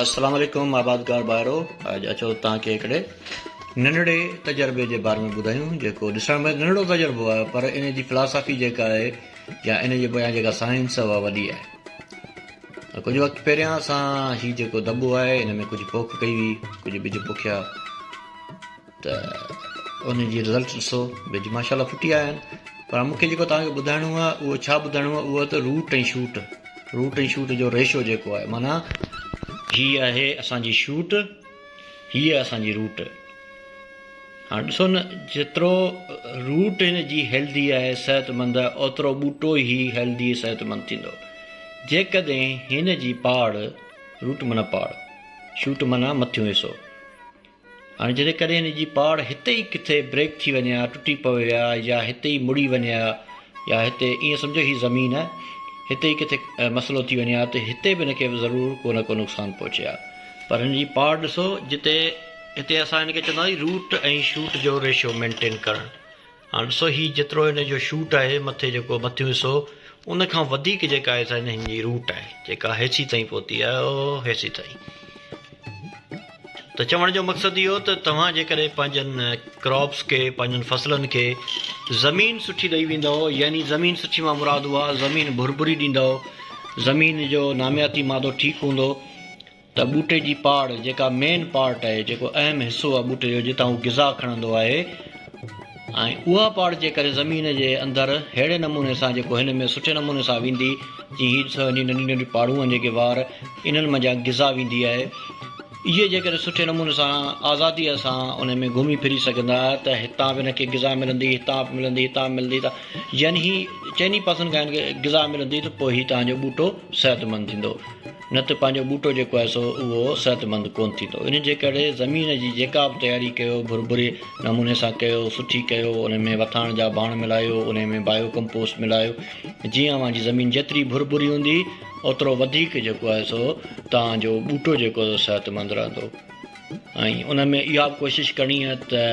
السلام عليڪم آبادگار ڀائرو اڄ اچو توهان کي هڪڙي ننڍڙي تجربي جي باري ۾ ٻڌايون جيڪو ڏسڻ ۾ ننڍڙو تجربو آهي پر ان جي فلاسافي جيڪا آهي يا ان جي پويان جيڪا سائنس آهي اها وڏي آهي ڪجهه وقت پهريان اسان هي جيڪو دٻو آهي ان ۾ ڪجهه پوک ڪئي هئي ڪجهه ٻج پوکيا ته ان جي رزلٽ ڏسو ٻج ماشاء الله ڦٽي آيا آهن پر مون کي جيڪو توهان کي ٻڌائڻو آهي اهو ڇا ٻڌائڻو آهي اهو ته روٽ ۽ شوٽ روٽ ۽ شوٽ جو ريشو جيڪو آهي معنيٰ هي آهي اسان جي شوٽ هي آهي اسان جي روٽ هاڻ ڏسو نه جيترو روٽ هن جي هيلدي آهي صحت مند آهي اوترو ٻوٽو هي هيلدي صحت مند ٿيندو جيڪڏهن هن جي پاڙ روٽ معنيٰ پاڙ شوٽ معنيٰ مٿيون حصو هاڻي جڏهن ڪڏهن هن جي پاڙ هتي ئي ڪٿي بريڪ ٿي وڃي ها، ٽٽي پوي ها يا هتي ئي مڙي وڃي ها يا هتي ائين سمجهو هي زمين آهي هتي ئي ڪٿي مسئلو ٿي وڃي ها ته هتي به هن کي ضرور ڪو نه ڪو نقصان پهچي ها پر هن جي پاڙ ڏسو جتي هتي اسان هن کي چوندا آهيون روٽ ۽ شوٽ جو ريشو مينٽين ڪرڻ هاڻ ڏسو هي جيترو هن جو شوٽ آهي مٿي جيڪو مٿيون حصو ان کان وڌيڪ جيڪا آهي سا هن جي روٽ آهي جيڪا هيسي تائين پهتي آهي او هيسي تائين ته چوڻ جو مقصد اهو ته توهان جيڪڏهن پنهنجن ڪراپس کي پنهنجن فصلن کي زمين سٺي ڏئي ويندؤ يعني زمين سٺي مان مراد اها زمين ڀرڀري ڏيندؤ زمين جو نامياتي مادو ٺيڪ هوندو ته ٻوٽي جي پاڙ جيڪا مين پارٽ آهي جيڪو اهم حصو آهي ٻوٽي جو جتان هو غذا کڻندو آهي ۽ اها پاڙ جيڪڏهن زمين جي اندر ههڙي نموني سان جيڪو هن ۾ سٺي نموني سان ويندي جيئن هي ڏسو هن جي ننڍيون ننڍيون پاڙون آهن جيڪي وار انهن منجهان غذا ويندي آهي اهي جيڪڏهن سٺي نموني سان آزاديء سان ان ۾ گهمي ڦري سگهندا ته هتان به هن کي غذا ملندي هتان به ملندي هتان به ملندي ته يعني هي چئني پاسن کان هن کي غذا ملندي ته پوء هي توهان جو ٻوٽو صحتمند ٿيندو. نه ته پنهنجو ٻوٽو جيڪو آهي سو اهو صحتمند ڪونه ٿيندو. ان جي ڪري زمين جي جيڪا به تياري ڪيو ڀرڀري نموني سان ڪيو، سٺي ڪيو، ان ۾ وٿاڻ جا ڀاڻ ملايو، ان ۾ بايو ڪمپوسٽ ملايو، جيئن اوهان جي زمين جيتري ڀرڀري هوندي اوترو وڌيڪ جيڪو آهي سو توهان جو ٻوٽو جيڪو آهي سو صحتمند رهندو ۽ ان ۾ اها به ڪوشش ڪرڻي آهي ته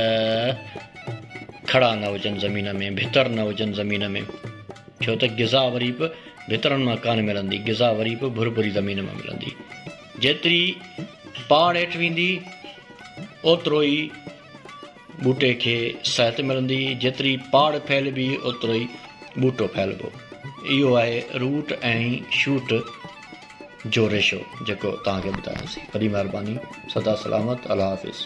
کڙا نه هجن زمين ۾ ڀتر نه هجن زمين ۾. ڇو ته غذا وري به ڀترن مان ڪانه ملندي، غذا وري به ڀرڀري زمين مان ملندي. جيتري پاڙ هيٺ ويندي، اوترو ئي ٻوٽي کي صحت ملندي، جيتري پاڙ ڦهلبي، اوترو ئي ٻوٽو ڦهلبو. اهو آهي روٽ ۽ شوٽ جو ريشو، جيڪو توهان کي ٻڌايوسين. وڏي مهرباني. سدا سلامت. الله حافظ.